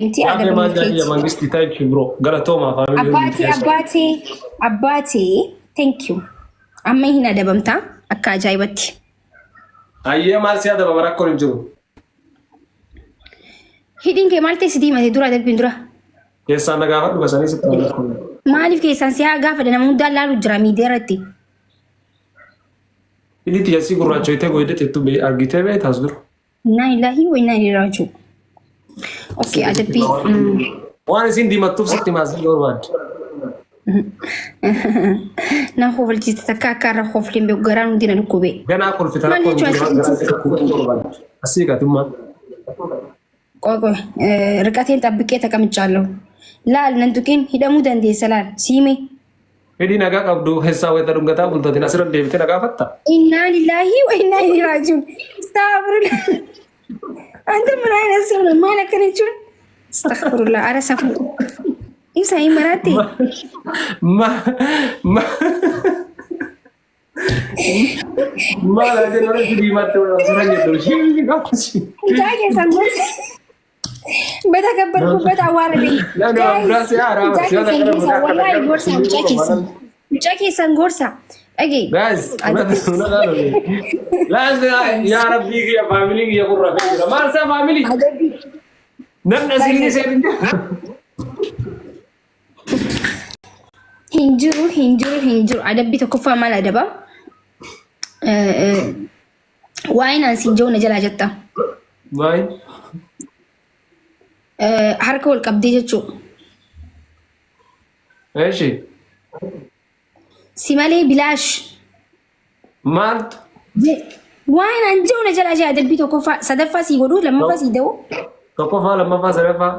Miti Yaafee maal adabamuu jaanii keeti. mangisti thank you bro. Galatoomaa faamilii hundi Abbaatee keessan. abbaatee abbaatee thank you. Amma hin adabamta akka ajaa'ibatti. Hayyee maal si adabama rakkoon hin jiru. Hidhiin kee maal ta'e si diimate dura adabbiin dura. Keessaan na gaafadhu basanii sitti hima rakkoon hin jiru. Maaliif keessaan si haa gaafadha nama hundaan laalu jira miidiyaa irratti. Hidhii tiyya si gurraachoytee goydeteettu argitee beektaas dura. Innaa ilaahi wa innaa ilaihi raaji'uun. Okay, adabbii. Waan isin diimattuuf sitti himaa sin barbaadde. Na kofalchiiste takka akka irra kofleen beeku garaan hundi na dhukkube. Ganaa kolfita Maal rakkoon jechuun jiru asirratti? garaan si dhukkubuu barbaadde. Asii qatummaa. Qoy qoy riqateen xabbiqee taqamicaallahu. Laal nan tuqin hidhamuu dandeessa laal siime. Hidhii nagaa qabdu hessaa wayita dhungataa bultatin asirra deebitee na gaafatta? Innaa lillaahi wa innaa ilaihi raaji'uun. Astaghfirullah. Anta ምን አይነት ሰው ነው? Maal akkana jechuun? Astaghfirullah. Ara safuu. Ibsa hin maraatte. Ma ma maal ati nama diimaatti asirra jirtu ishee qabsi. Mucaa keessan gorsa. በተከበርኩበት አዋረደኝ። Mucaa keessan gorsa. Wallaahi gorsa mucaa keessan. Mucaa keessan gorsa. Dhagee. Guys, yaa rabbii kiyya faamilii kiyya kun rafee jira. Maal isaa faamilii? Adabbii. Namni asiin seen hin jiru. Hin jiru hin jiru hin jiru. Adabbii tokkoffaa maal adaba? Waa'ee naan siin jiru na jalaa jetta. Maal? Harka wal qabdee jechuudha. Eeshi. Si malee bilaash. Maaltu? Waa'ee naan jiru na jalaa jee adabbii tokkoffaa sadaffaa sii godhu lammaffaa sii da'u. Tokkoffaa lammaffaa sadaffaa.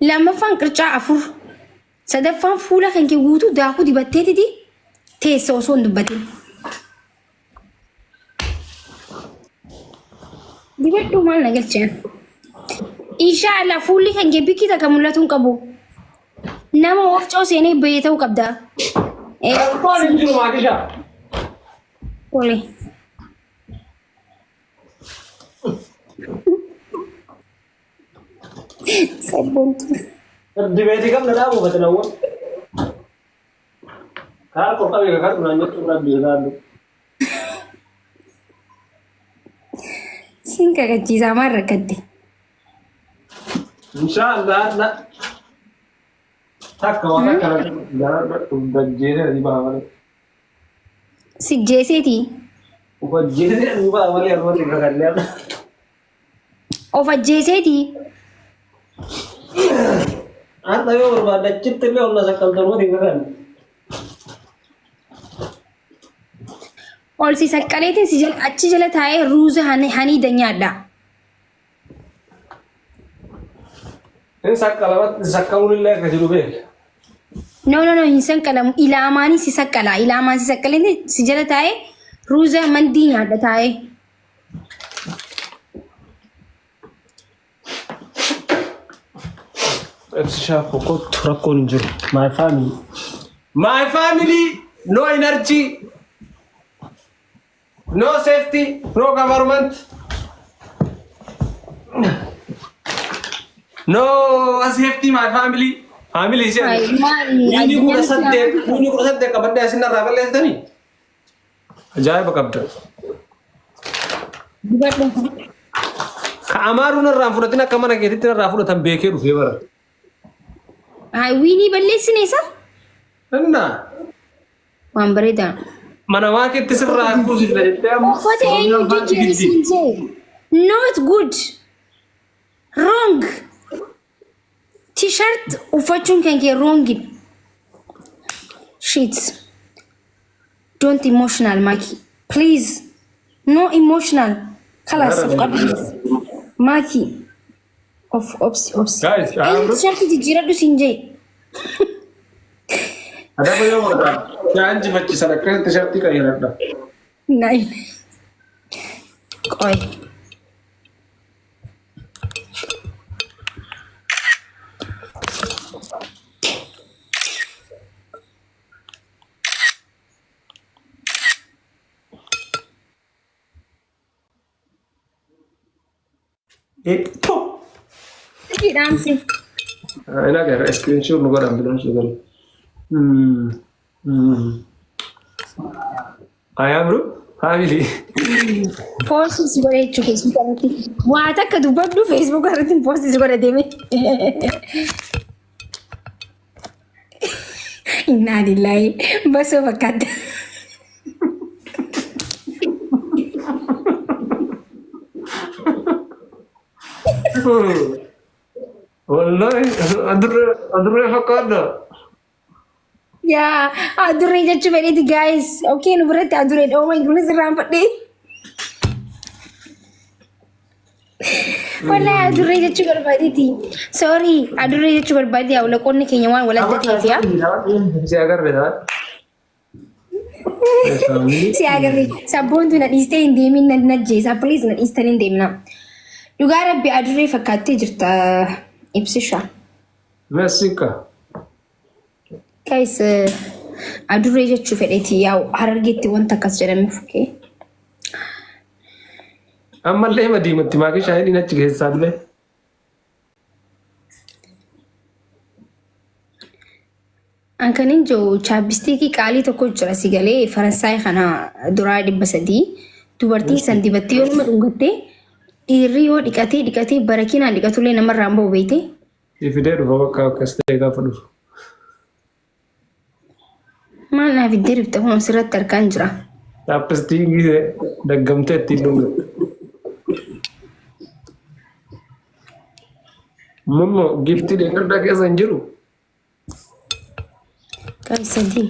Lammaffaan qircaa 4. Sadaffaan fuula kan kee guutuu daakuu dibatteetiti teessa osoo hin dubbatin. Dibadhuu maal na galcheen? Inshaallah fuulli kan kee bikki takka mul'atuu hin qabu. Nama wofcoo seenee bahee ta'uu qabda. Rakkoon hin jiru maakisha. Tole. Sabboontu. Dibeetii qabna dhaabu fatanawwan. Karaa koo qabee kakadhu naan jechuun rabbi sodaadhu. Siin kakachiisaa maal rakkatte? Inshaallah na takka waan akkana garaa dajjeesee ni baha malee. Sijjeeseeti. Ufajjeesee ni baha malee harmoota kakadhee. Of ajjeeseeti. Har'a yoo barbaadde achitti illee ol na saqqaltan waliin kakan. Ol si saqqaleetiin si jala achi jala taa'ee ruuza haniida nyaadha. Inni saqqalamatti saqqaluun illee akka jiru beeka. No no no hin saqqalamu ilaamaanii si saqqala ilaamaan si saqqaleetiin si jala taa'ee ruuza mandii nyaadha taa'ee. Ibsishaa koo kottu rakkoon hin jiru. My family. My family no energy. No safety. No government. No safety my family. Family ishee. Ay, maali? Wiinii kudha Addunyaan saddeet wiinii kudha saddeet qabadhee asinarraa balleessitanii. Ajaa'iba qabda. Dubadhu. Ka amaaruun irraa hin fudhatin akka mana keetitti irraa fudhatan beekee dhufee bara. Ay, wiinii balleessine isa? Innaa Waan bareedaa. mana maakeetti sirraa kuusifna jettee amma Uffata eenyu Oromiyaan faatti jijjiiri giddi. siin jee. Not good. Wrong. T-shirt uffachuun kan kee wrong. Shit. Don't emotional Maki. Please. No emotional. Khalas of qabi. Maki. Of obsi obsi. Guys, I am Eenyu t-shirt jijjiiradhu siin jee. Adaba yoo barbaade yaa injifachiisan akkasitti shartii qayyaradha. Nai. Qoy. Iski dhaamsi. Hin agarra screenshot nu godhan bilaan shagalu. Ayaamru family. Post si godhe jechuudha Facebook irratti. Waa takka dubbadhu Facebook irratti post si godhe deeme. Innaa lillaahi basoo fakkaata. Wallahi adurree adurree fakkaata. Yaa adurree jechuu fedheeti guys. Okay nu biratti adurree oh my goodness irraanfadhee. Wallahi adurree jechuu barbaadeeti. Sorry adurree jechuu barbaadee yaa laqoonni keenya waan wal adda ta'eef yaa. Si agarre ta'a. Si agarre sabboontu na dhiistee hin deemin na najjeesa please na dhiistanii hin deemna. Dhugaa rabbi adurree fakkaattee jirta ibsisha. Meesika. Guys adurree jechuu fedheeti yaa'u harargeetti wanta akkas jedhamuuf okay. Ammallee hima diimatti maakii shaayiin achi keessaallee. An kan hin jiru chapstickii qaalii tokko jira si galee Faransaay kana duraa 300 dubartiin san dibattee yoo nama dhungattee dhiirri yoo dhiqatee dhiqatee barakinaan dhiqatullee namarraa hin bahu beekte. Si fidee dhufa bakka akkas ta'e gaafa dhufu. Maal naa fiddee dhufte kun asirratti argaan jira. Chapstickii daggamtee ittiin dhungatte. Mummo giftii deeggardaa keessa hin jiru. Guys sadii.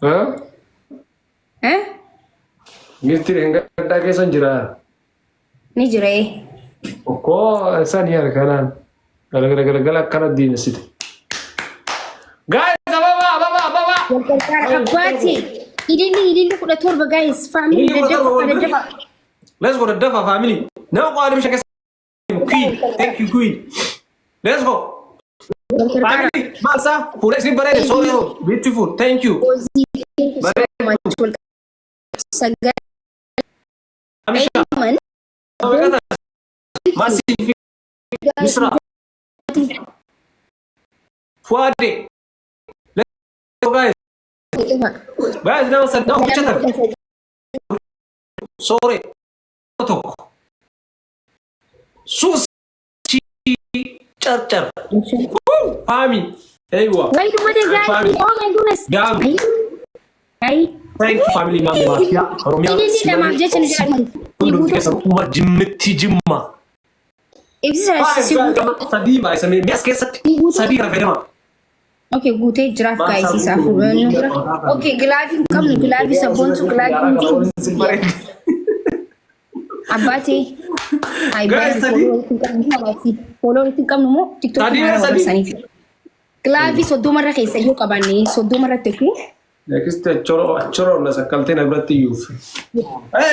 Haa? Eh? Giftii deeggardaa keessa hin jiraa. Ni jira ee. Okkoo isaan harkanaan galgala galgala akkana diimessite. Guys, ababa ababa ababa. Wal gargaara abbaati. Ililli ililli 17 guys. Family Ililli 17 daddafa wal daddafa. Let's go daddafa family. Nama qo'aa bishaan keessa Queen. Thank you Queen. Let's go. Wal gargaara. Family maal isaa fuula isin bareede so beautiful. Thank you. Ozii thank you so much. Wal sagal Amisha. man. Masi Misra. Fuade. Let's go guys. Guys nama sadii nama hojjetan. Sorry. Tokko. Suusi carcar. Faami. Eywa. Wait, what is that? Family. Oh my goodness. Gaam. Ay. Ay. Thank you family maamii maafiyaa. Oromiyaa. Ililli lamaaf jecha ni jedhamu. Hundumti keessan uma jimmitti jimma. Ibsisa si guute. Sadii baay'isamee mi'as keessatti sadii kana fayyadama. Okay, guutee jiraaf guys isaa fuudhanii bira. Okay, glovii hin qabnu glovii sabboontu glovii hin jiru. Abbaatee. Ay, Guys, sadii. Follow walitti hin qabnu moo TikTok Sadii, haaraa sadii. saniif. Glovii 30rra keessa yoo qabaanne 30rratti okay. Next achoro achoro na sakkaltee na biratti iyyuuf.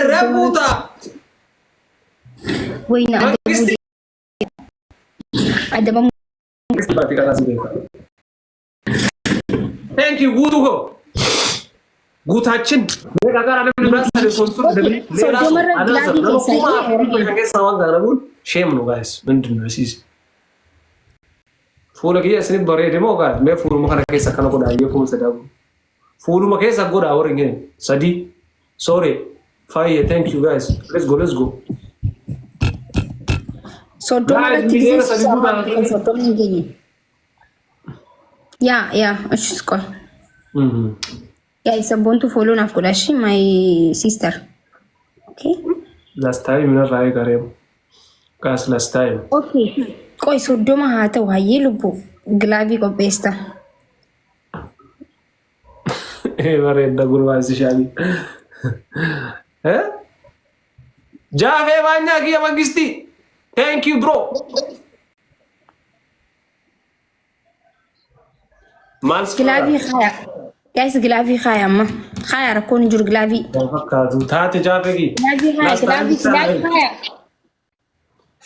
Rebuuta. Wayna Mangisti. adabamu Baati karaa si beeka. Thank you guutuu koo. Guutaachin. Meeqa gara namni biraa sadii sponsor dabli. 30rra glovii keessa Kuma keessa waan gaaramuun shame ነው guys. ምንድን ነው ሲስ Fuula kiyya isin bareede moo guys? Mee fuuluma kana keessa akkana godhaa iyyuu kuma sadaa Fuuluma keessa godhaa warri hin sadii. Sorry. Fayye thank you guys. Let's go let's go. 30rratti Miliyoona sadii guutaa. 30 hin geenye. Yaa yaa ishis qoy. Yaa sabboontu follow naaf godha ishii my sister. Okay. Last time narraa eegareemu. Guys last time. Okay. Qoy 30 haa ta'u hayyee lubbu glovii qopheessa. Bareedda gurmaa'insi shaanii. Jaafee baanyaa kiyya mangisti. Thank you bro. Maal si Glovii kaaya. Guys glovii kaaya amma. Kaaya rakkoon hin jiru glovii. fakkaatu taate jaafee kiyya. Glovii kaaya glovii glovii kaaya.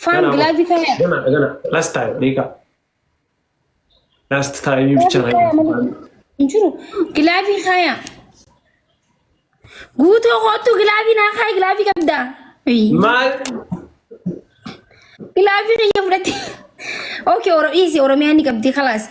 Fam glovii kaaya. Gana gana last time beeka. Last time ብቻ Glovii kaaya malee hin jiru. Glovii kaaya. Guutoo kootu glovii naa kaaya glovii qabda. Maal Gilaafii kiyya fudhatte. Okay, oro dhiisi Oromiyaan ni qabdi kalaas.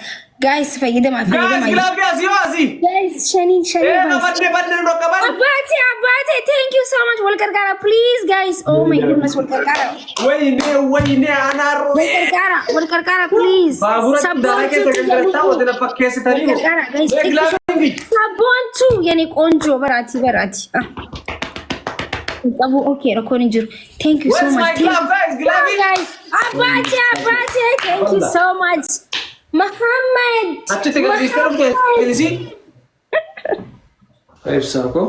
Guys fayyadamaa Guys, fayyadamaa. gilaafii asii yoo asii. Guys shaniin shaniin Ee baas. qabadne badne nu qaban. Abbaate abbaate thank you so much wal gargaara please guys. Oh my goodness wal gargaara. Wayne wayne anaaroo. Wal gargaara wal gargaara please. Baabura daaraa keessa gangalattaa Sabboontuu wanta na fakkeessitanii. Wal gargaara guys. Mee gilaafii. Sabboontuu yani ቆንጆ baraati baraati. Ah. Qabu okay rakkoon hin jiru. Thank you so Where's much. my Thank glove guys? Gilaafii. guys. Abbaate abbaate thank you so much. Muhammad. Achitti gadhiistee dhufte bilisii. Ibsaa koo.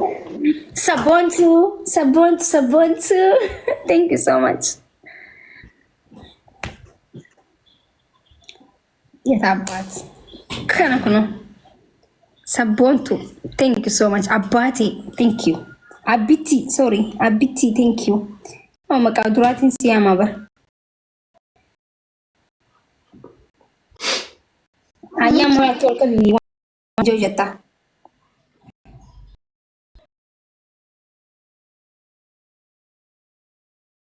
Sabontu, Sabontu, Sabontu. Thank you so much. የት አባት kana kuno Sabontu thank you so much አባቴ thank you አቢቲ sorry አቢቲ thank you oh maqaa duraatiin si yaama bar ayyaa moyaatti ol qabi waan jiru jetta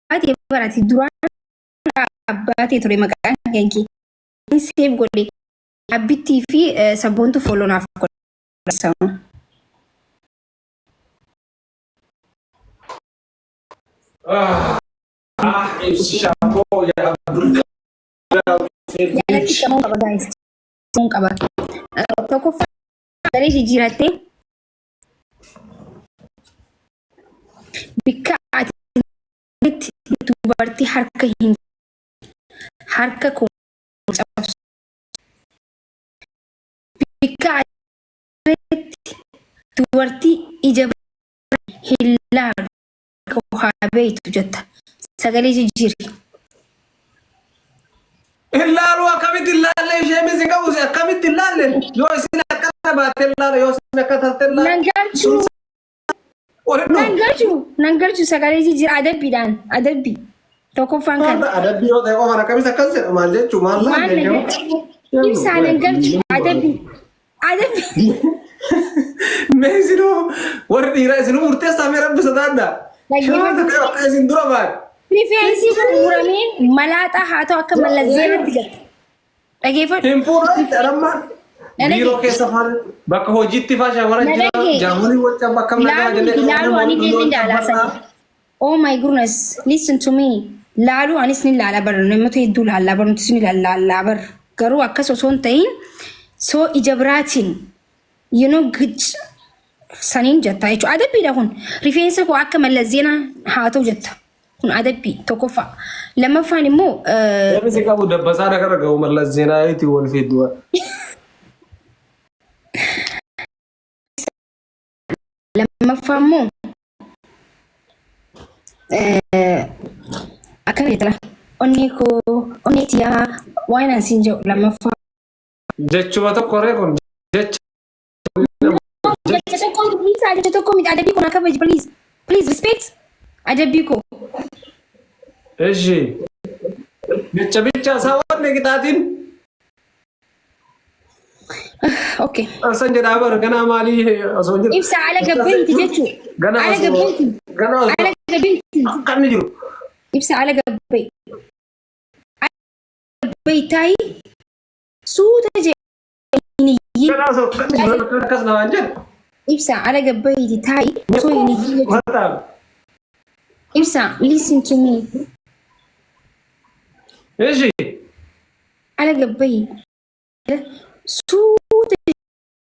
Abbaatee barati duraan abbaatee ture maqaan keenki save godhe abbittii fi sabboontu follow naaf godhe. Ah, ibsishaa koo yaa Abdul. Jalatti qabuu qaba guys. Qabuu qaba. Tokkoffaa sagalee jijjiirattee bikka ati dubartii harka hin harka koo cabsu. Bikka ati dubartii ija hin laalu haa beeytu jetta. Sagalee jijjiiri. Ilaalu akkamitti ilaalle ishee misi qabu akkamitti ilaalle yoo isin akkana baatte ilaala yoo isin akka taate ilaala. Nan galchuu. Waliin Nan galchuu. Nan galchuu sagalee jijjiiri adabbiidhaan adabbii. Tokkoffaan kan. Adabbii yoo ta'e qofaan akkamitti akkas jedha maal jechuu maal Waan laalle nan galchuu. Ibsaa nan galchuu adabbii. Adabbii. Mee isinuu warri dhiiraa isinuu murteessaa mee rabbi sodaadha. Shamarran takka akka isin dura baate. Rifeensi kun muramee malaaxaa haa ta'u akka mallas zeenatti jetta. Dhageeffadhu. Hin fuudhan jedhamma. Dhagee. Biiroo keessa faan bakka hojiitti faa shamarran jira. Dhagee. Jaamolii wal cabba akkam nagaa Laaluu jennee miti laaluu ani illee ni ilaalaa sani. Oh my goodness, listen to me. Laaluu anis ni ilaala bar namoota hedduu laallaa bar nutis ni laallaa bar. Garuu akkas osoo hin ta'in soo ija biraatiin gij saniin jetta jechuudha. Adabbiidha kun. Rifeensa koo akka mallas zeenaa haa ta'u jetta. Kun adabbii tokkoffaa. Lammaffaan immoo Namni si qabu dabbasaa nagarra ga'u Mallas Zeenaawiitiin wal fiiddu. Lammaffaa immoo akkana jetta. Onnee koo onnee tiyyaa waan an siin jedhu lammaffaa. Jechuma tokko ree kun jecha. Jecha tokko miti jecha tokko miti adabbii kun akka kabaji please please respect adabbii koo. Eshi. Jecha bicha isaa wanni qixaatiin Okay. San jedhaa bara ganaa maalii osoo hin jiru. Ibsa ala gabbeeyti jechuudha. Ganaa Ala osoo gabbeeyti. ganaa osoo Ala gabbeeyti. akka inni jiru. Ibsa ala gabbee. Ala gabbee taayi suuta jedhee Ganaa osoo akka inni jiru akkas namaan jedhu. Ibsa ala gabbeeyti taayi osoo hin iyyin jechuudha. Mataa. Ibsa listen to me. Eshi. Ala gabbee suuta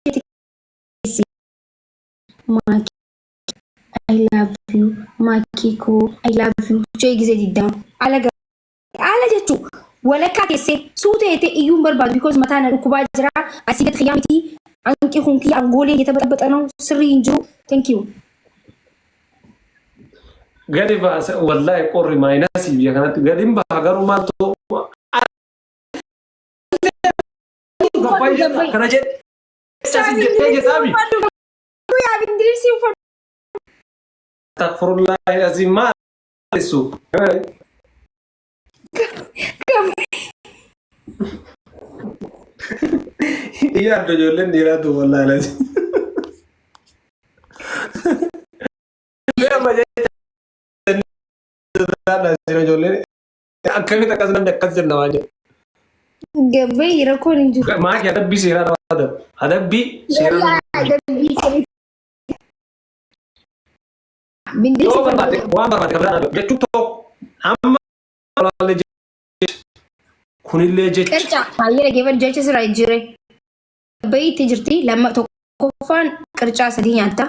jedhee maaki I love you maakii koo I love you jee gisee 20 ala gabbee ala jechuun walakkaa keessee suuta jettee iyyuu hin barbaadu because mataa na dhukkubaa jira asii gad xiyyaa miti anqi kun kiyya angoolee የተበጠበጠ ነው sirrii hin jiru thank you. Gadi baase wallahi qorri minus biyya kanatti gadi hin baha garuu maaltu kana jedhe jettee jettaami. Astaghfirullah azim maal su. Iyyaaddo ijoolleen dhiiraatu wallahi lazim. Mee amma jecha ijoolleen Akkamitti akkas namni akkas jenna waan jedhu. Gabbee rakkoon hin jiru. Maaki adabbii seeraa nama adaba. Adabbii seeraa nama Adabbii seeraa. Yoo barbaade waan barbaade kan biraa jechuun tokko hamma olaallee jecha kunillee jecha. Qirca baay'ee dhageeffadhu jecha sirraa jijjiirre. Bayitti jirti lama tokkoffaan qircaa sadii nyaatta.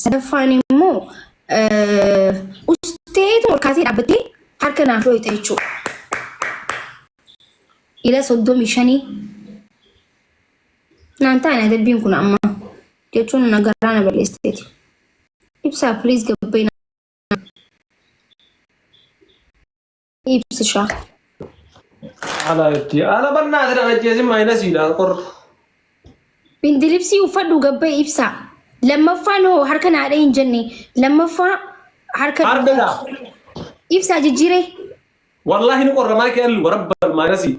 Sadaffaan immoo usteetu ol kaatee dhaabbattee harka naaf dhooyta jechuudha. Ila 35 naan taane adabbiin kun amma jechuun na garaa na balleessiteeti. Ibsaa please gabbee na ibsishaa. Ala itti ala bannaa sira ajjeesin maayinasiidha qorra. Bindilibsii uffadhu gabbee ibsaa. Lammaffaan hoo harka naadhee hin jenne lammaffaa harka Harka ibsaa jijjiiree. Wallaahi ni qorra maakii allu warabbal maayinasii.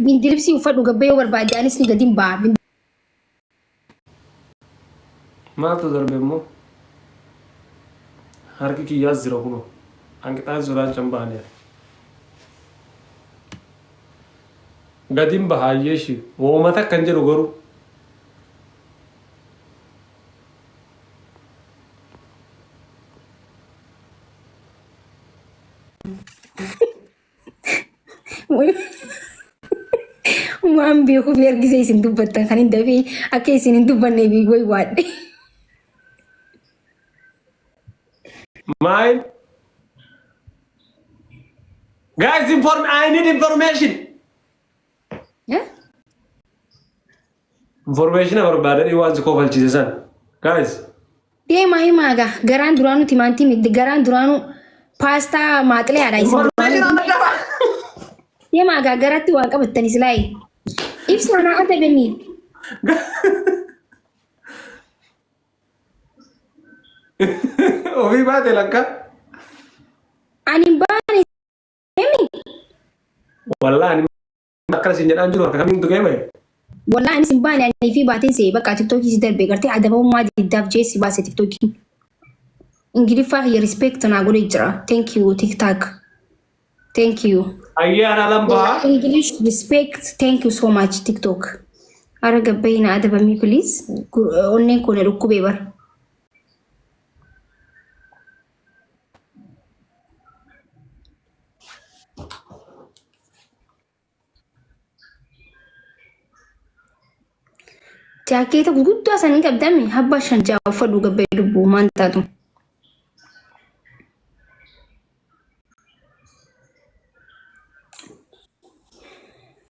Bindilibsii uffadhu gabbee yoo barbaadde anis ni gadin ba'a. Maaltu darbe immoo? Harki kiyyaas jira kunoo. Hanqixaan sodaachan baaneera. Gadin bahaayyee ishii. Wooma takka hin jedhu garuu. Waan beekuuf ergisee isin dubbattan kan hin dafee akka isin hin dubbanne way waadhe. Mine. Guys, inform. I need information. Information barbaadanii waan si kofalchiise san. Guys. Deemaa himaa gaa garaan duraanuu timaantii miti garaan duraanuu paastaa maaxileedha isin Information duraanuu. argama. Deemaa gaa garatti waan qabattanis laayi. Ibsaa naa adabanii. Ofii baate lakka. Ani hin baane deemi. Wallahi ani akkana siin jedhaan jiru harka kamiin tuqee bahe. Wallahi anis hin baane ani fi baateen see bakka tiktookii si darbe gartee adabamummaa diddaaf jee si baase tiktookiin. Ingiliffaa kiyya respect naa godhee jira. Thank you TikTok. Thank you. Ayyaana alan baha. English respect. Thank you so much TikTok. Ara gabbayii na adabamii please. Onneen koo na dhukkubee bara. Jaakkeeta gurguddaa sanii qabdame habba shan ja'a uffadhu gabbee lubbuu maan taatu.